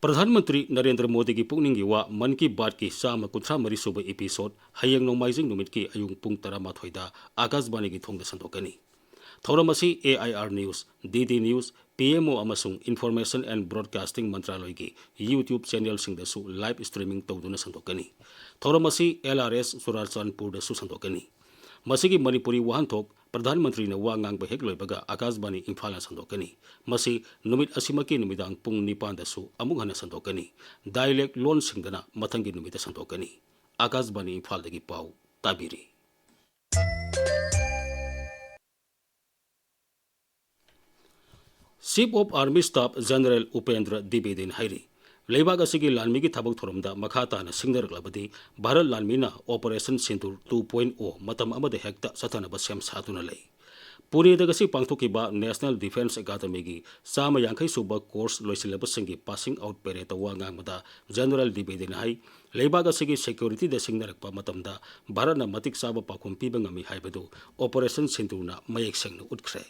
ꯄ꯭ꯔꯙꯥꯟ ꯃꯟꯇ꯭ꯔꯤ ꯅꯔꯦꯟꯗ꯭ꯔ ꯃꯣꯗꯤꯒꯤ ꯄꯨꯛꯅꯤꯡꯒꯤ ꯋꯥ ꯃꯟ ꯀꯤ ꯕꯥꯠꯀꯤ ꯆꯥꯝꯃ ꯀꯨꯟꯊ꯭ꯔꯥ ꯃꯔꯤ ꯁꯨꯕ episode ꯍꯌꯦꯡ ꯅꯣꯡꯃꯥꯏꯖꯤꯡ ꯅꯨꯃꯤꯠꯀꯤ ꯑꯌꯨꯛ ꯄꯨꯡ ꯇꯔꯥꯃꯥꯊꯣꯏꯗ ꯑꯀꯥꯁꯕꯥꯅꯤꯒꯤ ꯊꯣꯡꯗ ꯁꯟꯗꯣꯛꯀꯅꯤ꯫ ꯊꯧꯔꯝ ꯑꯁꯤ AIR News, DD News, PMO ꯑꯃꯁꯨꯡ Information and Broadcasting ꯃꯟꯇ꯭ꯔꯥꯂꯣꯏꯒꯤ YouTube channelꯁꯤꯡꯗꯁꯨ live streaming ꯇꯧꯗꯨꯅ ꯁꯟꯗꯣꯛꯀꯅꯤ꯫ ꯊꯧꯔꯝ ꯑꯁꯤ LRS ꯆꯨꯔꯥꯆꯥꯟꯄꯨꯔꯗꯁꯨ ꯁꯟꯗꯣꯛꯀꯅꯤ꯫ ꯃꯁꯤꯒꯤ ꯃꯅꯤꯄꯨꯔꯤ ꯋꯥꯍꯟꯊꯣꯛ ꯄ꯭ꯔꯙꯥꯟ ꯃꯟꯇ꯭ꯔꯤꯅ ꯋꯥ ꯉꯥꯡꯕ ꯍꯦꯛ ꯂꯣꯏꯕꯒ ꯑꯀꯥꯁꯕꯥꯅꯤ ꯏꯝꯐꯥꯜꯅ ꯁꯟꯗꯣꯛꯀꯅꯤ꯫ ꯃꯁꯤ ꯅꯨꯃꯤꯠ ꯑꯁꯤꯃꯛꯀꯤ ꯅꯨꯃꯤꯗꯥꯡ ꯄꯨꯡ ꯅꯤꯄꯥꯟꯗꯁꯨ ꯑꯃꯨꯛ ꯍꯟꯅ ꯁꯟꯗꯣꯛꯀꯅꯤ꯫ Dialect ꯂꯣꯟꯁꯤꯡꯗꯅ ꯃꯊꯪꯒꯤ ꯅꯨꯃꯤꯠꯇ ꯁꯟꯗꯣꯛꯀꯅꯤ꯫ ꯑꯀꯥꯁꯕꯥꯅꯤ ꯏꯝꯐꯥꯜꯗꯒꯤ ꯄꯥꯎ ꯇꯥꯕꯤꯔꯤ꯫ Chief of Army Staff General Upendra ꯗ꯭ꯋꯤꯕꯦꯗꯤꯅ ꯍꯥꯏꯔꯤ, ꯂꯩꯕꯥꯛ ꯑꯁꯤꯒꯤ ꯂꯥꯟꯃꯤꯒꯤ ꯊꯕꯛ ꯊꯧꯔꯝꯗ ꯃꯈꯥ ꯇꯥꯅ ꯁꯤꯡꯅꯔꯛꯂꯕꯗꯤ Bharat ꯂꯥꯟꯃꯤꯅ Operation Sindoor two point O ꯃꯇꯝ ꯑꯃꯗ ꯍꯦꯛꯇ ꯆꯠꯊꯅꯕ ꯁꯦꯝ ꯁꯥꯗꯨꯅ ꯂꯩ꯫ ꯄꯨꯅꯦꯗ ꯉꯁꯤ ꯄꯥꯡꯊꯣꯛꯈꯤꯕ National Defence Academyꯒꯤ ꯆꯥꯝꯃ ꯌꯥꯡꯈꯩ ꯁꯨꯕ course ꯂꯣꯏꯁꯤꯜꯂꯕꯁꯤꯡꯒꯤ passing out paradeꯇ ꯋꯥ ꯉꯥꯡꯕꯗ General ꯗ꯭ꯋꯤꯕꯦꯗꯤꯅ ꯍꯥꯏ, ꯂꯩꯕꯥꯛ ꯑꯁꯤꯒꯤ securityꯗ ꯁꯤꯡꯅꯔꯛꯄ ꯃꯇꯝꯗ ꯚꯥꯔꯠꯅ ꯃꯇꯤꯛ ꯆꯥꯕ ꯄꯥꯎꯈꯨꯝ ꯄꯤꯕ ꯉꯝꯃꯤ ꯍꯥꯏꯕꯗꯨ Operation Sindoorꯅ ꯃꯌꯦꯛ ꯁꯦꯡꯅ ꯎꯠꯈ꯭ꯔꯦ꯫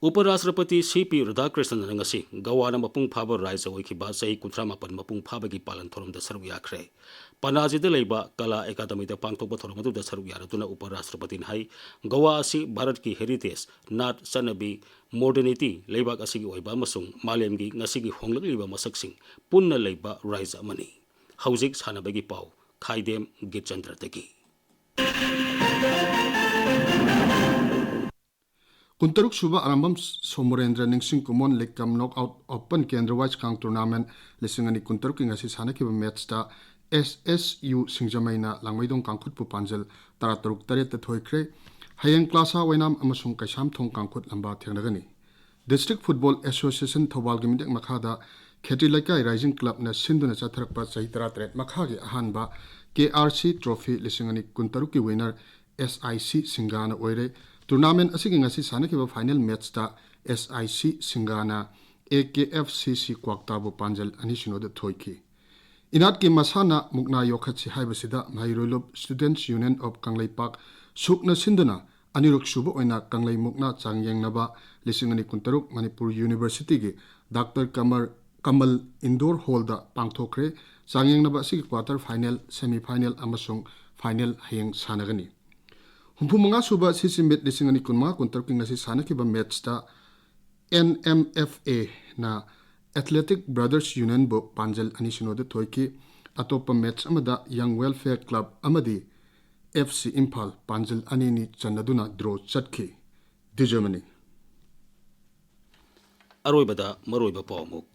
ꯎꯄ ꯔꯥꯁꯇ꯭ꯔꯄꯇꯤ ꯁꯤ ꯄꯤ ꯔꯥꯙꯥꯀ꯭ꯔꯤꯁꯅꯟꯅ ꯉꯁꯤ ꯒꯋꯥꯅ ꯃꯄꯨꯡ ꯐꯥꯕ ꯔꯥꯖ꯭ꯌ ꯑꯣꯏꯈꯤꯕ ꯆꯍꯤ ꯀꯨꯟꯊ꯭ꯔꯥ ꯃꯥꯄꯟ ꯃꯄꯨꯡ ꯐꯥꯕꯒꯤ ꯄꯥꯂꯟ ꯊꯧꯔꯝꯗ ꯁꯔꯨꯛ ꯌꯥꯈ꯭ꯔꯦ꯫ ꯄꯅꯥꯖꯤꯗ ꯂꯩꯕ ꯀꯂꯥ ꯑꯦꯀꯥꯗꯃꯤꯗ ꯄꯥꯡꯊꯣꯛꯄ ꯊꯧꯔꯝ ꯑꯗꯨꯗ ꯁꯔꯨꯛ ꯌꯥꯔꯗꯨꯅ ꯎꯄ ꯔꯥꯁꯇ꯭ꯔꯄꯇꯤꯅ ꯍꯥꯏ, ꯒꯋꯥ ꯑꯁꯤ ꯚꯥꯔꯠꯀꯤ heritage, ꯅꯥꯠ, ꯆꯠꯅꯕꯤ, modernity, ꯂꯩꯕꯥꯛ ꯑꯁꯤꯒꯤ ꯑꯣꯏꯕ ꯑꯃꯁꯨꯡ ꯃꯥꯂꯦꯝꯒꯤ ꯉꯁꯤꯒꯤ ꯍꯣꯡꯂꯛꯂꯤꯕ ꯃꯁꯛꯁꯤꯡ ꯄꯨꯟꯅ ꯂꯩꯕ ꯔꯥꯖ꯭ꯌ ꯑꯃꯅꯤ꯫ ꯍꯧꯖꯤꯛ ꯁꯥꯟꯅꯕꯒꯤ ꯄꯥꯎ ꯈꯥꯏꯗꯦꯝ ꯒꯤꯠꯆꯟꯗ꯭ꯔꯗꯒꯤ꯫ ꯀꯨꯟꯇꯔꯨꯛ ꯁꯨꯕ ꯑꯔꯥꯝꯕꯝ ꯁꯣꯃꯣꯔꯦꯟꯗ꯭ꯔ ꯅꯤꯡꯁꯤꯡ ꯀꯨꯃꯣꯟ ꯂꯤꯛ ꯀꯝ ꯅꯣꯛ ꯑꯥꯎꯠ ꯑꯣꯄꯟ ꯀꯦꯟꯗ꯭ꯔ ꯋꯥꯏꯁ ꯀꯥꯡ ꯇꯣꯔꯅꯥꯃꯦꯟ ꯂꯤꯁꯤꯡ ꯑꯅꯤ ꯀꯨꯟꯇꯔꯨꯛꯀꯤ ꯉꯁꯤ ꯁꯥꯟꯅꯈꯤꯕ ꯃꯦꯠꯁꯇ ꯑꯦꯁ ꯑꯦꯁ ꯌꯨ ꯁꯤꯡꯖꯃꯩꯅ ꯂꯥꯡꯃꯩꯗꯣꯡ ꯀꯥꯡꯈꯨꯠꯄꯨ ꯄꯥꯟꯖꯜ ꯇꯔꯥ ꯇꯔꯨꯛ ꯇꯔꯦꯠꯇ ꯊꯣꯏꯈ꯭ꯔꯦ꯫ ꯍꯌꯦꯡ ꯀ꯭ꯂꯥꯁꯥ ꯑꯣꯏꯅꯥꯝ ꯑꯃꯁꯨꯡ ꯀꯩꯁꯥꯝꯊꯣꯡ ꯀꯥꯡꯈꯨꯠ ꯂꯝꯕꯥ ꯊꯦꯡꯅꯒꯅꯤ꯫ District Football Association ꯊꯧꯕꯥꯜꯒꯤ ꯃꯤꯠꯌꯦꯡ ꯃꯈꯥꯗ ꯈꯦꯇ꯭ꯔꯤ ꯂꯩꯀꯥꯏ ꯔꯥꯏꯖꯤꯡ ꯀ꯭ꯂꯕꯅ ꯁꯤꯟꯗꯨꯅ ꯆꯠꯊꯔꯛꯄ ꯆꯍꯤ ꯇꯔꯥꯇꯔꯦꯠ ꯃꯈꯥꯒꯤ ꯑꯍꯥꯟꯕ ꯀꯦ ꯑꯥꯔ ꯁꯤ ꯇ꯭ꯔꯣꯐꯤ ꯂꯤꯁꯤꯡ ꯑꯅꯤ ꯀꯨꯟꯇꯔꯨꯛꯀꯤ ꯋꯤꯅꯔ ꯑꯦꯁ ꯑꯥꯏ ꯁꯤ ꯁꯤꯡꯒꯥꯅ ꯑꯣꯏꯔꯦ꯫ ꯇꯣꯔꯅꯥꯃꯦꯟ ꯑꯁꯤꯒꯤ ꯉꯁꯤ ꯁꯥꯟꯅꯈꯤꯕ ꯐꯥꯏꯅꯦꯜ ꯃꯦꯠꯁꯇ ꯑꯦꯁ I C ꯁꯤꯡꯒꯥꯅ A K F C ꯁꯤ ꯀ꯭ꯋꯥꯛꯇꯥꯕꯨ ꯄꯥꯟꯖꯜ ꯑꯅꯤ ꯁꯤꯅꯣꯗ ꯊꯣꯏꯈꯤ꯫ ꯏꯅꯥꯠꯀꯤ ꯃꯁꯥꯟꯅ ꯃꯨꯛꯅꯥ ꯌꯣꯛꯈꯠꯁꯤ ꯍꯥꯏꯕꯁꯤꯗ ꯃꯍꯩꯔꯣꯏ ꯂꯣꯞ Students Union of ꯀꯪꯂꯩꯄꯥꯛ ꯁꯨꯛꯅ ꯁꯤꯟꯗꯨꯅ ꯑꯅꯤꯔꯛ ꯁꯨꯕ ꯑꯣꯏꯅ ꯀꯪꯂꯩ ꯃꯨꯛꯅꯥ ꯆꯥꯡꯌꯦꯡꯅꯕ ꯂꯤꯁꯤꯡ ꯑꯅꯤ ꯀꯨꯟꯇꯔꯨꯛ ꯃꯅꯤꯄꯨꯔ ꯌꯨꯅꯤꯚꯔꯁꯤꯇꯤꯒꯤ ꯗꯥꯛꯇꯔ ꯀꯃꯔ ꯀꯃꯜ ꯏꯟꯗꯣꯔ ꯍꯣꯜꯗ ꯄꯥꯡꯊꯣꯛꯈ꯭ꯔꯦ꯫ ꯆꯥꯡꯌꯦꯡꯅꯕ ꯑꯁꯤꯒꯤ ꯀ꯭ꯋꯥꯇꯔ ꯐꯥꯏꯅꯦꯜ, ꯁꯦꯃꯤ ꯐꯥꯏꯅꯦꯜ ꯑꯃꯁꯨꯡ ꯐꯥꯏꯅꯦꯜ ꯍꯌꯦꯡ ꯁꯥꯟꯅꯒꯅꯤ꯫ ꯍꯨꯝꯐꯨ ꯃꯉꯥ ꯁꯨꯕ ꯁꯤꯁꯤ ꯃꯤꯠ ꯂꯤꯁꯤꯡ ꯑꯅꯤ ꯀꯨꯟꯃꯉꯥ ꯀꯨꯟꯇꯔꯨꯛꯀꯤ ꯉꯁꯤ ꯁꯥꯟꯅꯈꯤꯕ ꯃꯦꯠꯁꯇ ꯑꯦꯟ ꯑꯦꯝ ꯑꯦꯐ ꯑꯦꯅ Athletic Brothers Unionꯕꯨ ꯄꯥꯟꯖꯜ ꯑꯅꯤ ꯁꯤꯅꯣꯗ ꯊꯣꯏꯈꯤ꯫ ꯑꯇꯣꯞꯄ ꯃꯦꯠꯁ ꯑꯃꯗ ꯌꯪ ꯋꯦꯜꯐꯤꯌꯔ ꯀ꯭ꯂꯕ ꯑꯃꯗꯤ ꯑꯦꯐ ꯁꯤ ꯏꯝꯐꯥꯜ ꯄꯥꯟꯖꯜ ꯑꯅꯤ ꯑꯅꯤ ꯆꯟꯅꯗꯨꯅ ꯗ꯭ꯔꯣ ꯆꯠꯈꯤ꯫ ꯗꯤꯖꯃꯅꯤ꯫ ꯑꯔꯣꯏꯕꯗ ꯃꯔꯨꯑꯣꯏꯕ ꯄꯥꯎ ꯑꯃꯨꯛ꯫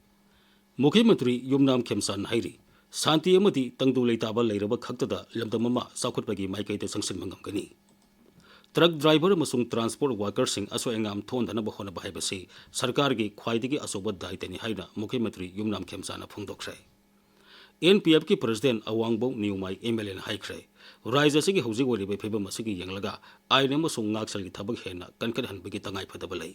ꯃꯨꯈ꯭ꯌ ꯃꯟꯇ꯭ꯔꯤ ꯌꯨꯝꯅꯥꯝ ꯈꯦꯝꯆꯥꯟ ꯍꯥꯏꯔꯤ, ꯁꯥꯟꯇꯤ ꯑꯃꯗꯤ ꯇꯪꯗꯨ ꯂꯩꯇꯥꯕ ꯂꯩꯔꯕ ꯈꯛꯇꯗ ꯂꯝꯗꯝ ꯑꯃ ꯆꯥꯎꯈꯠꯄꯒꯤ ꯃꯥꯏꯀꯩꯗ ꯆꯪꯁꯤꯟꯕ ꯉꯝꯒꯅꯤ꯫ ꯇ꯭ꯔꯛ ꯗ꯭ꯔꯥꯏꯚꯔ ꯑꯃꯁꯨꯡ ꯇ꯭ꯔꯥꯟꯁꯄꯣꯔꯠ ꯋꯥꯔꯀꯔꯁꯤꯡ ꯑꯁꯣꯏ ꯑꯉꯥꯝ ꯊꯣꯛꯍꯟꯗꯅꯕ ꯍꯣꯠꯅꯕ ꯍꯥꯏꯕꯁꯤ ꯁꯔꯀꯥꯔꯒꯤ ꯈ꯭ꯋꯥꯏꯗꯒꯤ ꯑꯆꯧꯕ ꯗꯥꯏꯇꯅꯤ ꯍꯥꯏꯅ ꯃꯨꯈ꯭ꯌ ꯃꯟꯇ꯭ꯔꯤ ꯌꯨꯝꯅꯥꯝ ꯈꯦꯝꯆꯥꯅ ꯐꯣꯡꯗꯣꯛꯈ꯭ꯔꯦ꯫ ꯑꯦꯟ ꯄꯤ ꯑꯦꯐꯀꯤ president Awangbow Newmai M L ꯑꯦꯅ ꯍꯥꯏꯈ꯭ꯔꯦ, ꯔꯥꯖ꯭ꯌ ꯑꯁꯤꯒꯤ ꯍꯧꯖꯤꯛ ꯑꯣꯏꯔꯤꯕ ꯐꯤꯕꯝ ꯑꯁꯤꯒꯤ ꯌꯦꯡꯂꯒ ꯑꯥꯏꯟ ꯑꯃꯁꯨꯡ ꯉꯥꯛꯁꯦꯜꯒꯤ ꯊꯕꯛ ꯍꯦꯟꯅ ꯀꯟꯈꯠꯍꯟꯕꯒꯤ ꯇꯉꯥꯏꯐꯗꯕ ꯂꯩ꯫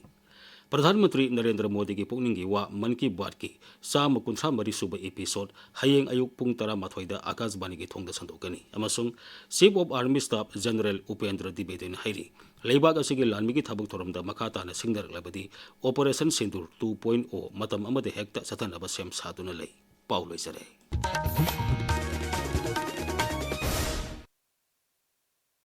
ꯄ꯭ꯔꯙꯥꯟ ꯃꯟꯇ꯭ꯔꯤ ꯅꯔꯦꯟꯗ꯭ꯔ ꯃꯣꯗꯤꯒꯤ ꯄꯨꯛꯅꯤꯡꯒꯤ ꯋꯥ ꯃꯟ ꯀꯤ ꯕꯥꯠꯀꯤ ꯆꯥꯝꯃ ꯀꯨꯟꯊ꯭ꯔꯥ ꯃꯔꯤ ꯁꯨꯕ ꯏꯄꯤꯁꯣꯗ ꯍꯌꯦꯡ ꯑꯌꯨꯛ ꯄꯨꯡ ꯇꯔꯥꯃꯥꯊꯣꯏꯗ ꯑꯀꯥꯁꯕꯥꯅꯤꯒꯤ ꯊꯣꯡꯗ ꯁꯟꯗꯣꯛꯀꯅꯤ ꯑꯃꯁꯨꯡ Chief of Army Staff General Upendra ꯗꯤꯕꯦꯗꯤꯅ ꯍꯥꯏꯔꯤ, ꯂꯩꯕꯥꯛ ꯑꯁꯤꯒꯤ ꯂꯥꯟꯃꯤꯒꯤ ꯊꯕꯛ ꯊꯧꯔꯝꯗ ꯃꯈꯥ ꯇꯥꯅ ꯁꯤꯡꯅꯔꯛꯂꯕꯗꯤ Operation Sindoor two point O ꯃꯇꯝ ꯑꯃꯗ ꯍꯦꯛꯇ ꯆꯠꯊꯅꯕ ꯁꯦꯝ ꯁꯥꯗꯨꯅ ꯂꯩ꯫ ꯄꯥꯎ ꯂꯣꯏꯖꯔꯦ꯫